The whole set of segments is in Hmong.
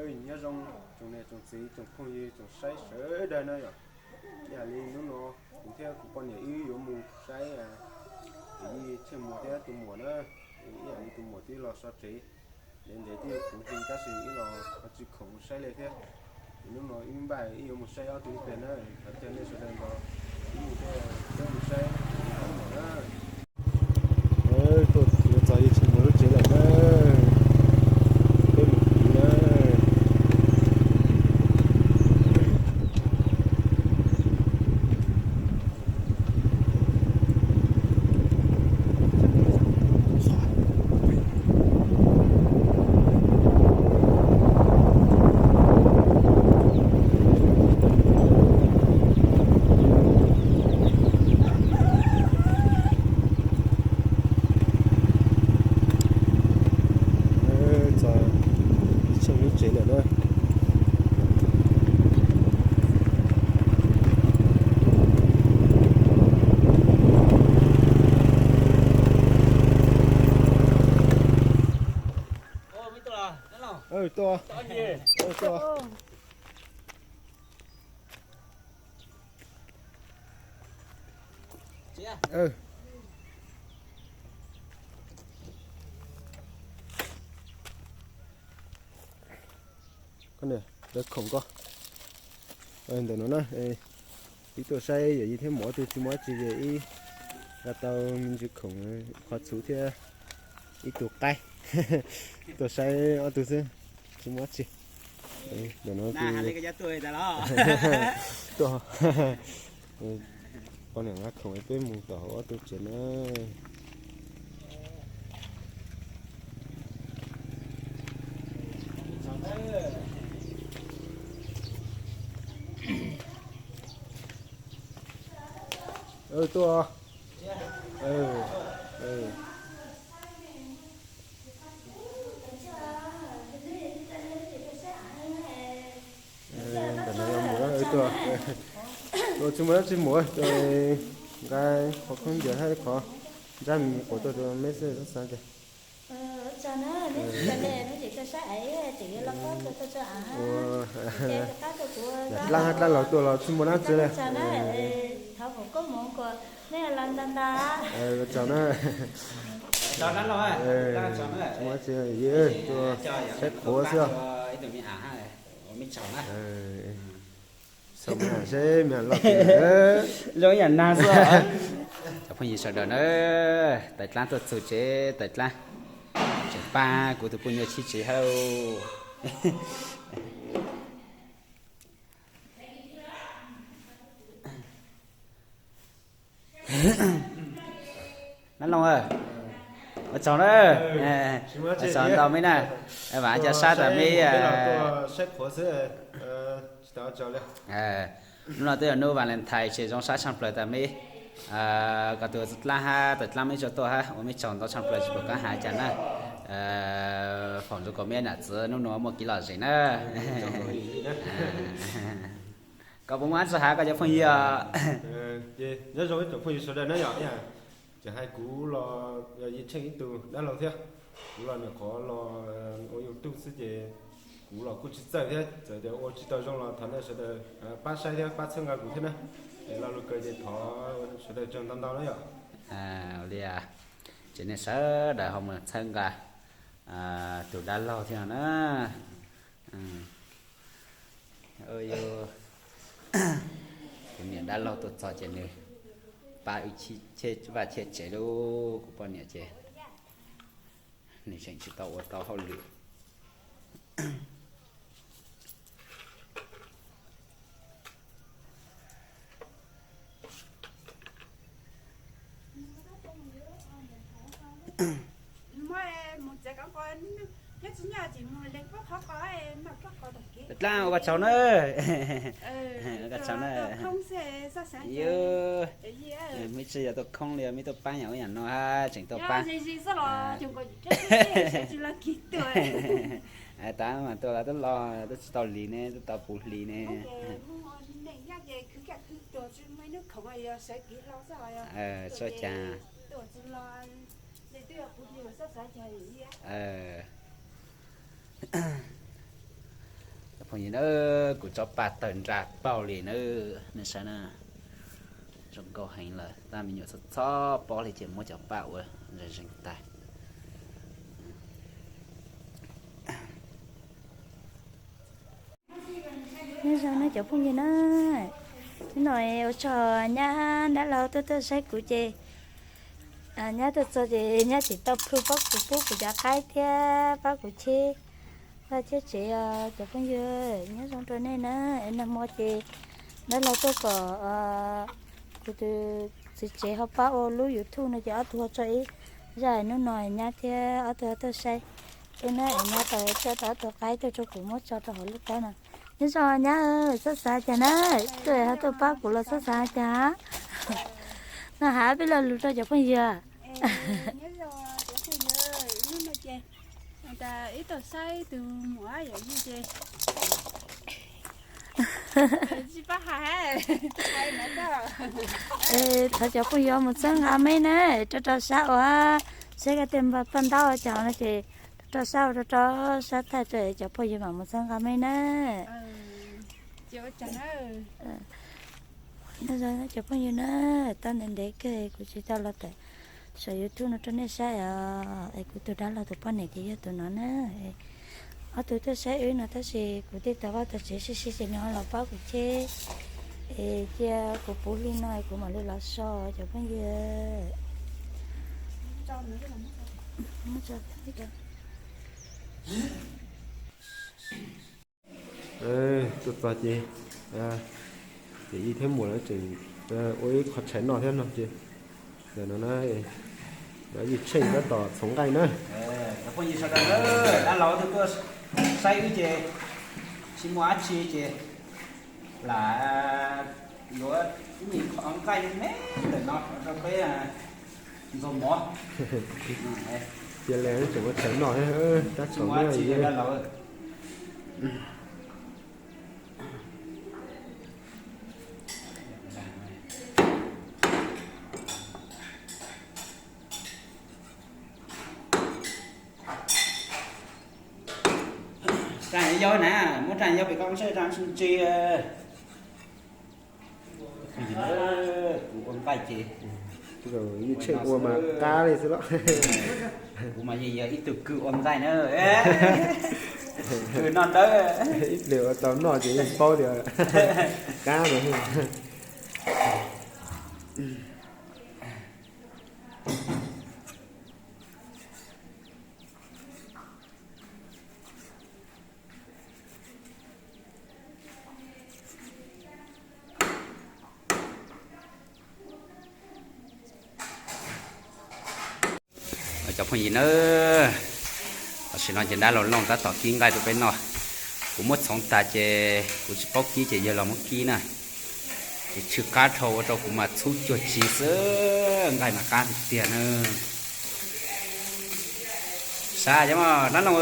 Nyob zoo tsoom niam tsoom txiv tsoom phooj ywg tsoom saib sawv daws na yom. Ib yam li hnub no kuv thiab kuv poj niam wb yuav mus saib Yij Tsheej Muas thiab tus muam na. Ib yam li tus muam twb los so tsev ntev ntev twb yuav puv hli tab sis wb los ho tsis khoom mus saib li thiab. Ces hnub no wb npaj wb yuav mus saib ob tug ib pliag na. Thov caw nej sawv daws nrog wb mus thiab, wb mus saib ob tug muam na. Tuaj yuav txog Yij Tsheej Muas lub tsev lawm na. Peb mus kuv na. Txog Yij Tsheej lub tsev lawm na. Tuaj, tuaj. Koj niam, lawv khoom koj ntawm no na. Wb tuaj saib yawm yij thiab muam ob tug tsis muaj dab tsi ces wb nqa tau me ntsis khoom, qhov txhuv thiab ib tug qaib. Tuaj saib ob tug xwb, tsis muaj dab tsi. Ntawm no tuaj, poj niam nqa khoom peb mus tom hauv ob tug tsev na. Tuaj. Ntawm no mus, tuaj, tsis muaj dab tsi mus, nqa qhov khaub ncaws thiab qhov ntsab me quav tuaj rau meb xwb xav tias. Dlaab, dlaab laug tuaj los tsis muaj dlaab tsi le. Tsaug na. Tsis muaj dlaab tsi, tuaj saib qhuav xwb. Seb me loj, zoo ib yam nag xwb. Cov phooj ywg sawv daws na, tawm dlaab tuaj txug tsev tawm dlaab, tseem pab kuv tus phooj ywg chib tsev hab. Nab Looj, ua tsaug na, ua tsaug ntau meb na, vam cov sab tas meb. Hnub no twb yog hnub Valentine ces zoo sab tshaj plaws tas meb, koj tus dlaab hab tawm dlaab meb tsuas tuaj hab, ua meb tsaug ntau tshaj plaws tsis pom qab has cas na. Foom zoo kom meb nam txiv hnub no muaj kev lom zem na. Koj puas muaj dlaab tsi has koj cov phooj ywg? Nyob zoo ib tsoom phooj ywg sawv daws na yom, tseem hais kuv los yog Yij Tsheej ib tug dab laug thiab. Kuv los nyuam qhuav los ua YouTube xwb ces kuv los kuj tsis txawj thiab, txawm tias ua tsis tau zoo los thov nej sawv daws pab saib thiab pab txhawb nqa kuv thiab na. Es lo lus kawg ces thov sawv daws tsaug ntau ntau na yom. Li, ces nej sawv daws ho mus txhawb nqa tus dab laug thiab na. Kuv niam dab laug tuaj txog ces nws pab wb cheb vaj cheb tsev lauj, kuv poj niam ces nws tseem tsis tau ua tau hauj lwm. Dlaab, ua koj tsaug na. Koj tsaug na. Meb tsi yog tuaj khoob li, meb tuaj paab yam ub yam no hab tseem tuaj paab. Tav mas tuaj los twb loj twb tsis tau lig ne, twb tau puv hli ne. Txhob caag. Phooj ywg na, kuv tsob paj tawg nra paug li na, nej saib na, zoo nkauj heev lawm. Tab me nyuam txhob txhob pob li ces muab cov paj ua zeeg zeeg tag. Nyob zoo na cov phooj ywg na, hnub no ua tsaug nyab dab laug tuaj tuaj saib kuv ces nyab tuaj txog ces nyab tseem tau plhu pab kuv pub kuv cov qaib thiab pab kuv cheb vaj cheb tsev os cov phooj ywg. Nyob zoo rau nej na, es nag hmo ces dab laug tuaj kom kuv tus txiv tsev ho pab ua lub YouTube no ces ob tug ho tso ib zaj. Hnub no nyab thiab ob tug ho tuaj saib wb na, es nyab tau coj tau ob tug qaib tuaj rau kuv muab tso rau hauv lub taub no. Nyob zoo nyab, txhob xav cas na, tuaj ho tuaj pab kuv los txhob xav cas. No hais peb lo lus rau cov phooj ywg. Ib tug saib tus muam yawm yij ces tsis pab hais. Thov cov phooj ywg mus txhawb nqa meb na, rau rau sab ua, saib koj tej paj ntaub cas no ces rau rau sab ua, rau rau sab thaij rau cov phooj ywg mam mus txhawb nqa meb na. Nyob zoo cov phooj ywg na, tau ntev ntev kawg kuv tsis tau los tawm saum YouTube no rau nej saib os. Es kuv tus dab laug tus poj niam ces yog tus no na. Ob tug tuaj saib wb no tab sis kuv tej tau vaj tau tsev sib sib ces nws ho los pab kuv cheb. Es cia kuv puv hli no kuv mam li los so cov phooj ywg. Tuaj txog ces, ces yij thiab muam lawv tseem ua ib qho tshais noj thiab no ces, no na, yij Tsheej tab tom txhoov nqaij na. Cov phooj ywg sawv daws na, dab laug tuaj tuaj saib wb ces tsis muaj dab tsi ces lam yuav ib qho nqaij me ntawm no rau peb ntxuag mov. Cia li tseem ua tshais noj thiab, tab tom dab laug. Raj yau na, muab raj yau pem koj seb raj ntsi. Kuv ua nqaij ces, yij Tsheej ua mas qab li xwb los. Kuv mas yeej yog ib tug kws ua nqaij na. Kws noj dawb. Ib pliag ua tau noj ces yeej paub tias qab no. Cov phooj ywg na, tam sim no ces dab laug Looj tab tom kib nqaij rau peb noj. Kuv muab txhoov tag ces kuv tsis paub kib ces yawg los muab kib na. Ces tsw qab dhau ua rau kuv mas txhub cuag tsi xwb, nqaij mas qab tiag tiag na. Sab yog dab Looj,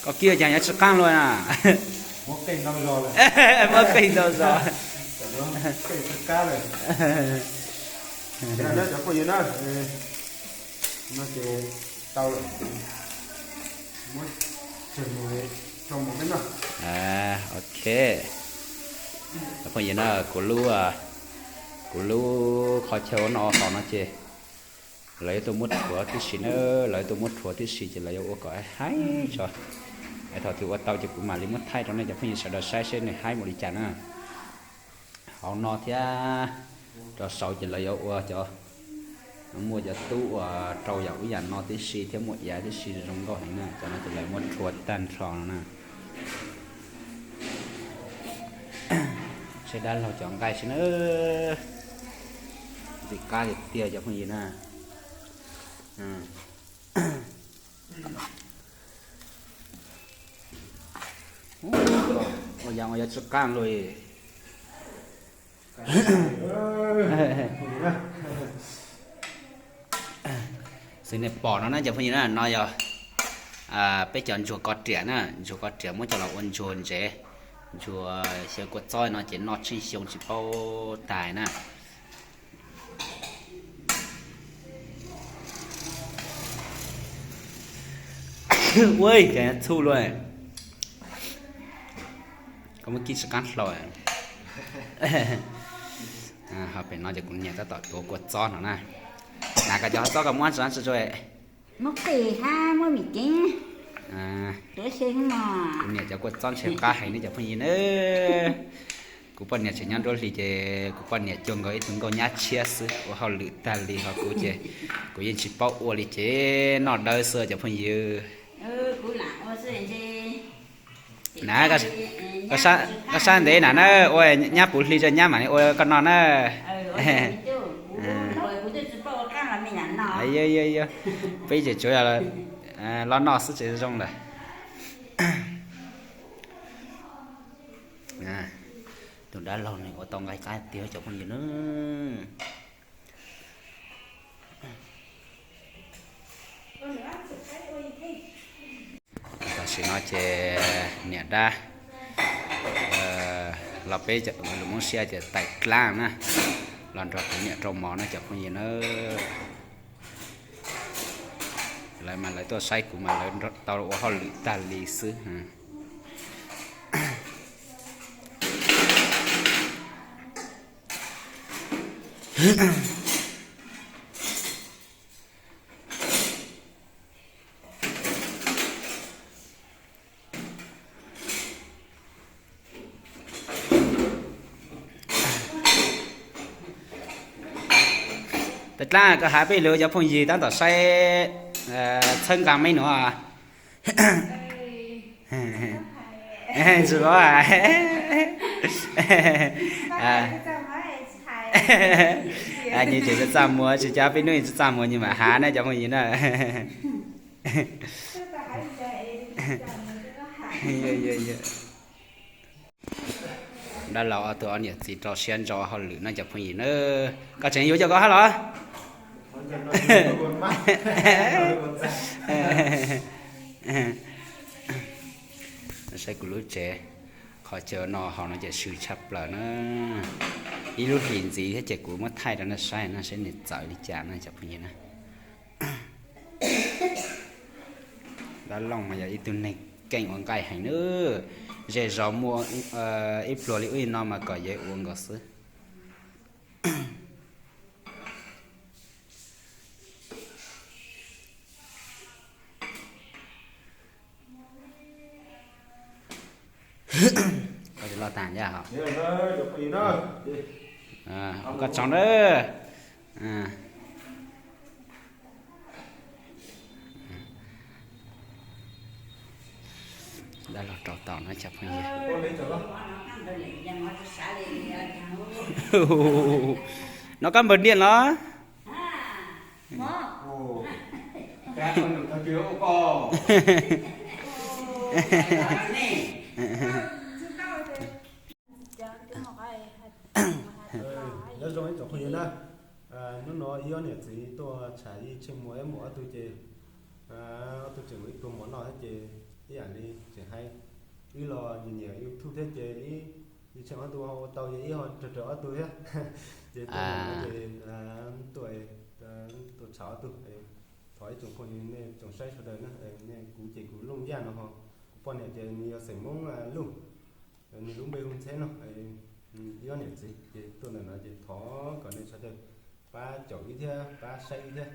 koj kib cas nyob tsis qab luaj na. Muab qeej ntau zog. Ok. Phooj ywg na, kuv lub, kuv lub qhov chaw ua noj ua haus no ces lawv yuav tuaj muab rhuav tib si na, lawv yuav tuaj muab rhuav tib si ces lawv yuav ua kom haib tso. Es thaum twg ua tau ces kuv mam li muab thaij rau nej cov phooj ywg sawv daws saib seb nws haib mus li cas na. Hauv no thiab rau saud ces lawv yuav ua cov, muaj cov tub uas rau yam ub yam no tib si thiab muaj iav tib si zoo nkauj heev na. Cov no ces lawv muab rhuav tag nrho no na. Seb dab laug cov nqaij seb na. Ntxim qab tiag tiag cov phooj ywg na. Ua yam ua yam tsis qab luaj. Xws nej pom no na cov phooj ywg na, no yog peb cov ntsuag ko riam na, ntsuag ko riam muab coj los ua ntsuag ntsev, ntsuag xyaw kua txob no ces noj tsheej xyoo tsis paub tas na. Ua cas txhuj luaj. Muab kib tsis qaab hlau. Ho pem no ces kuv niam tab tom tuav kua txob no na. Hnav kom cov txob koj muab tso tso. Muab qis hab muab mim ceeb. Kuv niam cov kua txob ntshe qab heev ne cov phooj ywg na. Kuv poj niam tseem nyob nruab hlis ces kuv poj niam cuag nkaus ib tug nkauj nyab tshiab xwb, ua hauj lwm tag li, ho kuv ces kuv yeej tsis paub ua li ces noj dawb xwb cov phooj ywg. Na, koj sab ntev na na, ua nyab puv hli rau nyab mam li ua koj noj na. Peb ces tsuav los noj xwb tseem zoo lawm. Tus dab laug nws ua tau nqaij qab tiag cov phooj ywg na. Tam sim no ces niam dab los peb lus Hmoob siab tias tais dlaab na, los nrog kuv niam rau mov na cov phooj ywg na. Lawv mas lawv tuaj saib kuv mas lawv tau ua hauj lwm tag li xwb. Tais dlaab, koj has peb lus cov phooj ywg tab tom saib txhawb nqaa meb nuav. Tsis paub hais. Nws tseem txaj muag, tsis cov peb nub tsis txaj muag nws mam has na cov phooj ywg na. Dab laug ob tug ob niam txiv rau siab ntso hauj lwm no cov phooj ywg na. Koj tseem yuav coj koj hab los? Saib kuv lub tsev, qhov chaw no hauv no ces swm tshaj plaws na. Ib lub hlis ntxiv thiab ces kuv muab thaij rau nej saib no, saib nws txawv li cas na cov phooj ywg na. Dab laug mas yog ib tug neeg keej ua nqaij heev na. Zej zos muaj ib pluag li ub li no mas kom yawg ua nkaus xwb. Koj tsis loj tag ncaj hos. Koj tsoom na. Dab laug rau tau no cov phooj ywg. No kab npawg Diaj los? Nyob zoo ib tsoom phooj ywg na, hnub no ib ob niam txiv tuaj tsham ib Tsheej Muas ib Muas ob tug ces, ob tug tseem ua ib pluag mov noj thiab ces ib yam li tseem hais, wb los nyiam nyiam YouTube thiab ces ib, Tsheej ob tug ho ua tau ces ib ho raws raws ob tug thiab. Ces tuaj no ces tuaj, tuaj tsham ob tug. Thov ib tsoom phooj ywg nej tsoom saib sawv daws na, nej kuv ces kuv Looj Yaj no ho, kuv poj niam ces nws yog xeem Hmoob Luj, nws lub npe hu Ntxheb no, ib ob niam txiv ces tuaj ntawm no ces thov kom nej sawv daws pab caum wb thiab pab saib wb thiab.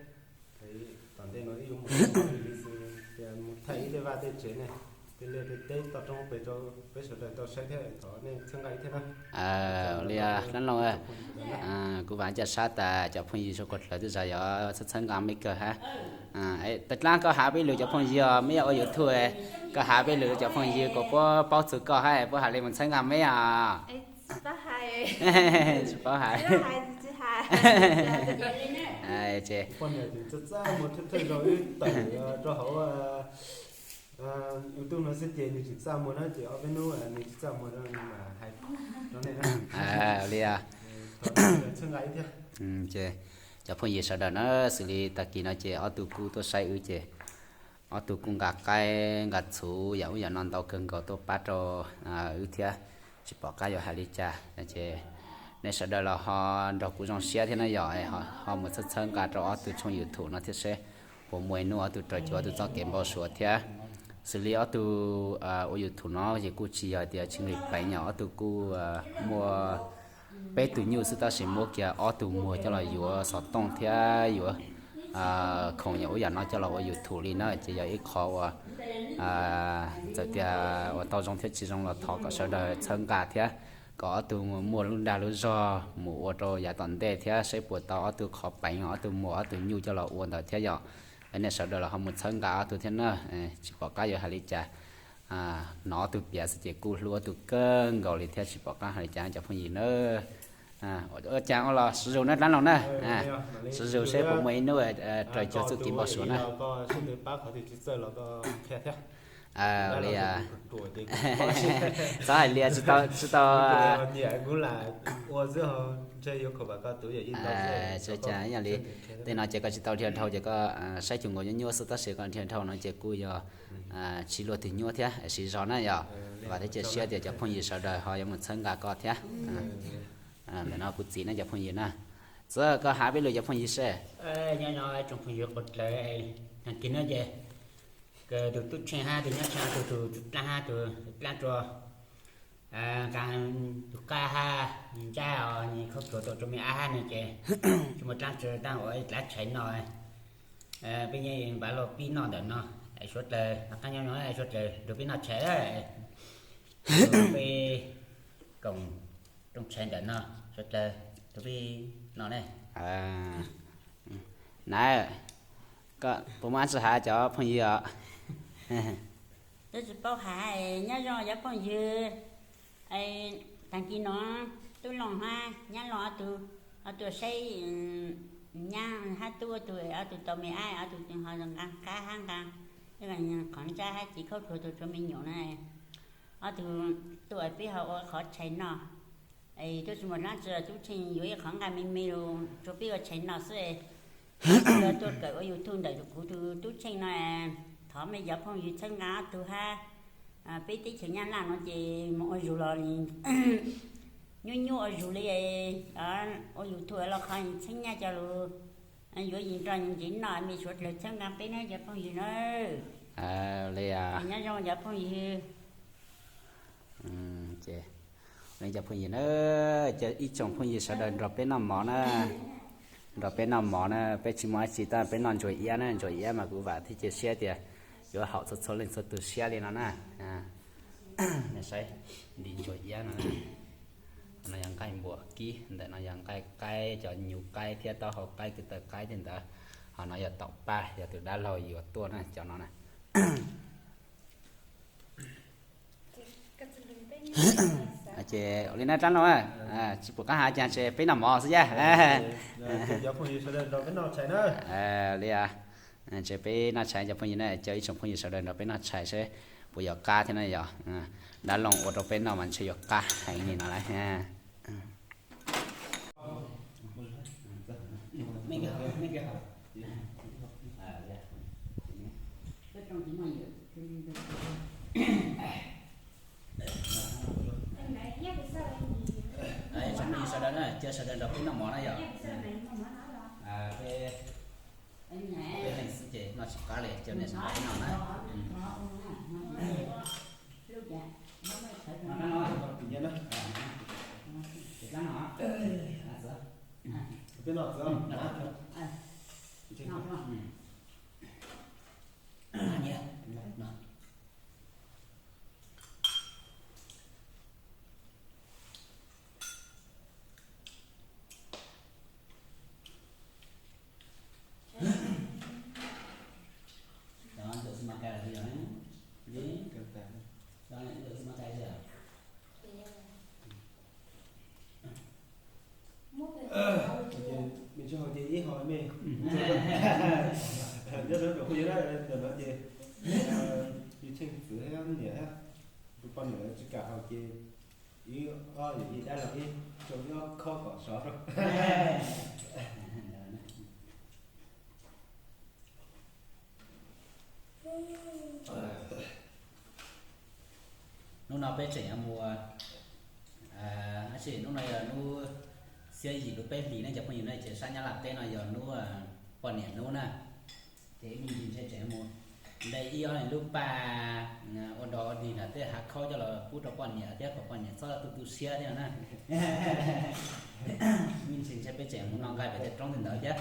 Tom ntej no wb yuav mus, mus thaij ib tej vaj tej tsev ne, tej liaj tej teb toj roob pes rau peb sawv daws tau saib thiab, thov nej txhawb nqa wb thiab na. Li dab laug, kuv vam caj sab tas cov phooj ywg suav kuas dlawg twb zam yov txhawb txhawb nqa meb kawg hab. Tais dlaab koj has peb lus cov phooj ywg os, meb yog ua YouTube, koj has peb lus cov phooj ywg kuas puab paub txug koj hab puab has li mus txhawb nqa meb os. Tsis paub hais. Ces YouTube no xwb ces nws tsis txaj muag na, ces ob peb hnub nws tsis txaj muag no nws mam hais rau nej na. Li, txhawb nqa wb thiab. Ces cov phooj ywg sawv daws na, xws li tag kis no ces ob tug kuj tuaj saib wb ces ob tug kuj nqa qaib nqa txhuv yam ub yam no ntau kawg nkaus tuaj pab rau wb thiab, tsis pom qab yuav hais li cas. Ces nej sawv daws los ho nrog kuv zoo siab thiab na yom, ho mus txhawb txhawb nqa rau ob tug tshooj YouTube no thiab seb puas muaj ib hnub ob tug raws cuag ob tug txoj kev npau suav thiab. Xws li ob tug ua YouTube no ces kuj tsis yog tias tsis nqis peev, yog ob tug kuj muaj peb tug nyuj xwb tab sis muab kiag ob tug muag coj los yuav xov tooj thiab yuav khoom yam ub yam no coj los ua YouTube li na, ces yog ib qho uas txawm tias ua tau zoo thiab tsis zoo los thov kom sawv daws txhawb nqa thiab, kom ob tug muaj lub dag lub zog mus ua rau yav tom ntej thiab saib puas tau ob tug qhov peev, ob tug muag ob tug nyuj coj los ua ntawd thiab yom. Nej sawv daws los ho mus txhawb nqa ob tug thiab na, tsis pom qab yuav hais li cas. Hnov ob tug piav xwb ces kuj hlub ob tug kawg nkaus li thiab tsis pom qab hais li cas cov phooj ywg na. Ua cas ua los sib zus na dab laug na, sib zus seb puas muaj ib hnub raws cuag txuj kev npau suav na. Li txhob hais li tsis tau, tsis tau. Cas yog li tej no ces koj tsis tau dhia dhau ces koj saib cuag nkaus nyuaj nyuaj xwb tab sis koj dhia dhau no ces kuj yog tsis luag twg nyuaj thiab siv zog na yom. Vam thiab cia siab tias cov phooj ywg sawv daws ho yuav mus txhawb nqa koj thiab. Ntawm no kuv txiv ne cov phooj ywg na. Txawm koj hais peb lus cov phooj ywg seb. Nyob zoo tsoom phooj ywg qhov dlawg, tag kis no ces tus tub Tsheej hab tus nyab Tsheej, tus tus dlaab hab tus dlaab rua, nqa tus qab hab nws ntsab os, nws khaub thuas tau rua me ab hab no ces tsis muaj dlaab tsi taag ua dlaab tshais no. Peb nyob npav luaj pib noj ntawm no, suav dlawg qaab nyob zoo, suav dlawg nrug peb noj tshais, peb koom rooj tshais ntawm no, suav dlawg nrug peb noj ne. Na, puas muaj dlaab tsi has cov phooj ywg os? Tub tsis paub has, nyob zoo cov phooj ywg. Tag kis no tub Looj hab nyab Looj ob tug, ob tug saib, nyab hab tub ob tug, ob tug tau me ab, ob tug ho nqa qab hab nqa qhov ntsab hab txiv khaub thuas tau rua me nyuam na. Ob tug tuaj peb ho ua qhov tshais noj. Es tub tsis muaj dlaab tsi, tub Tsheej yuav ib qhov nqaij me me lug rua peb ua tshais noj xwb. Tuaj kawm ua YouTube ntawm kuv tug tub Tsheej no, thov mej cov phooj ywg txhawb nqa ob tug hab. Peb teb chaws Nyab Laj no ces moog ua zug los nyuaj nyuaj ua zug li, ua YouTube los qhov txheeb nyaj coj lug yuav yim nroj yim ntsev noj, mej suav dlawg txhawb nqa peb nawb cov phooj ywg nawb. Nyob zoo cov phooj ywg. Cov phooj ywg na, ib tsoom phooj ywg sawv daws nrog peb noj mov na, nrog peb noj mov na, peb tsis muaj dab tsi tab peb noj ntsuag iab na, ntsuag iab mas kuv vam thiab cia siab tias yuav haum txhua txhua leej txhua tus siab li no na. Nej saib, ntim ntsuag iab no, no yog nqaij npuas kib, ntawm no yog nqaij qaib, cov nyuv qaib thiab taub hau qaib, kwv taw qaib tej ntawd. Ho no yog taum paj, yog tus dab laug yuav tuaj na, cov no na. Ces ua li na dlaab laug, tsis pum qab has cas ces peb noj mov xwb yaj. Li, ces peb noj tshais cov phooj ywg na, coj ib tsoom phooj ywg sawv daws nrog peb noj tshais seb puas yuav qab thiab na yog. Dab laug ua rau peb noj mas ntshe yuav qab heev li no lawm. Tsoom phooj ywg sawv daws na, cia sawv daws nrog peb noj mov na yog. Peb, peb leeg xwb ces noj tsis qab li, cia nej sawv daws noj na. Peb noj txiv. Mej tsis haus ces ib haus mej. Nyob rau ntawm phooj ywg na, ntawm no ces yus tsheej txwv thiab niam thiab, tus poj niam tsis kam haus ces ib ob yawm yij dab laug ib tsoom ib ob khob kom sov rau. Hnub no peb tseem yuav mus, tab sis hnub no yog hnub xiab yim lub peb hlis ne cov phooj ywg na, ces sab Nyab Laj teb no yog hnub poj niam hnub na. Ces ib me ntsis ntshe tseem yuav mus Nte ib ob lub pa ua dog ua dig nram tej hav khaub coj los pub rau poj niam thiab kom poj niam txhob tu tu siab thiab na. Me ntsis ntshe peb tseem mus noj nqaij pem tej roob tej ntawd thiab.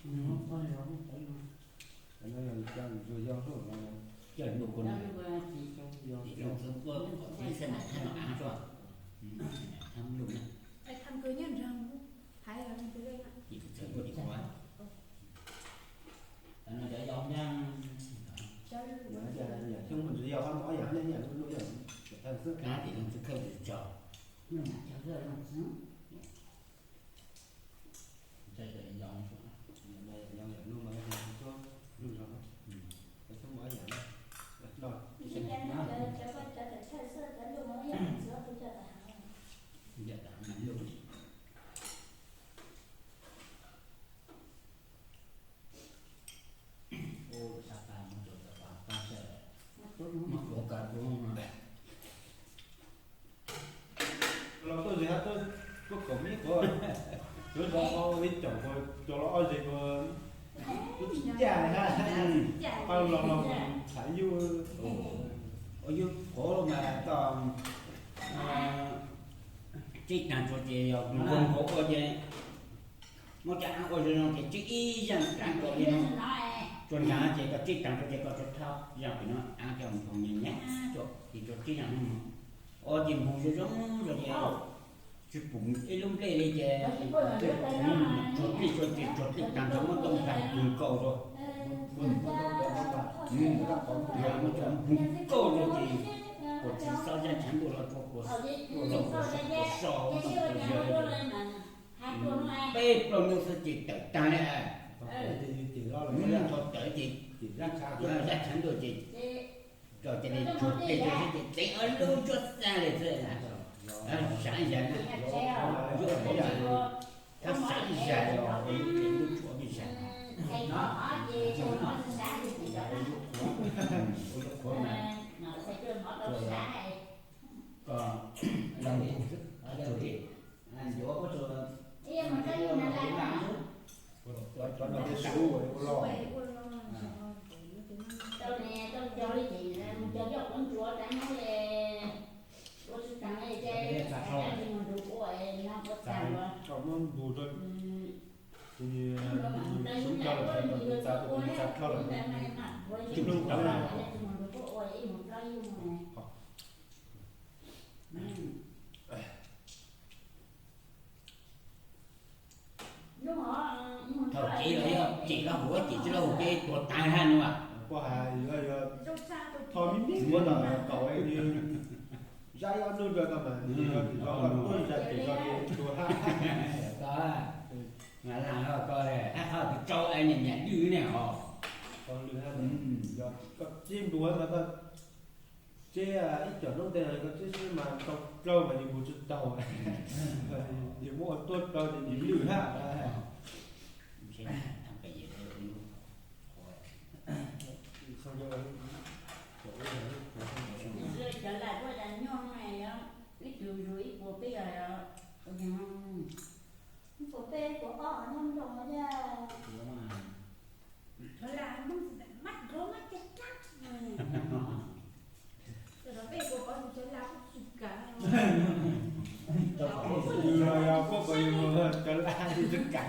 Xyoo ntawd yog ob yam, xyoo ntawd yog ob yam, yam lub lub yog thawj xwb. Yam lub mas yog tuab lub zog, xyoo ntawd ob yam no. Ua sab pag mus rau tom pag pag sawv, mus kuav kav kuv los tuaj zis hab tuaj, tuaj kaum mib kuav, yuav zov ib caum kuv cov los ob zes kuv, kuv tsis ncaj li hab, pab los los kuv txham yuj. Ua yug qhuav mas tau tsib taag tsuas ces yog nkaug nkaug ua ces muab cov aav ua zoo zoo ces tsib ib zaaj aav rua li no. Tsuas nrag ces koj tsib taag tsuas ces koj tsuas thauj zaaj pem no aav coj nkaug nyag nyag tsuas ces tsuas tsib zaaj no. Ua ces nkaug zoo zoo zoo ces tsis pum ib lub nplej li ces tsuas dlej tsuas ces tsuas dlej taag tsuas muab tooj tag nkaug rua. Muab cov nkaug rua ces kuas tsis xob zaaj tshav ntuj los rua kuas so, kuas so, kuas so peb plaub hnub xwb ces tawm taag li. Thaum tawm ces zaaj tshav ntuj ces rua ces li tsuas dlej tsuas xwb ces txeev ob lub ntsuab xab li xwb. Saav zag na, yuav qhuav mas thab saav zag los ua lub tshuav peb zag no, ua lub qhuav mas tsuas yog koj zoo nkaus xwb, tsuas dlej yuav pob tsuas cov no tej sub ua loj. Txav muab ntu rau, kuv sub coj los txav, kuv txav dhau lawm, tsis plooj tau na. Thaum ces los yog ces lub hauv ces tsis lub hauv ces tuag taag hab no. Poj has yog tho me me ua tom kaum li, zab ib ob hnub rau koj mas, yog tsis zov koj tuaj zag ces zog ces tuag hab. Koj mas lag koj hab qhov kws tsau niam niam lwj ne os. Yog koj tseb ntua mas koj tseb ib co noob tes koj tseb xwb mas tau plaub mas yus mus tsis taug, yus muab ua tuaj rau ces yus lwj hab. Cov laj kuj tas nyuaj no, ib tug zus ib puas peb yog ib puas peb puas ob nyob nroo thiab. Cov laj mab nkaub mab cag rab, cov peb puas pov cov laj kuj tsis kav. Yus los yog puab pov yus cov laj tsis kav.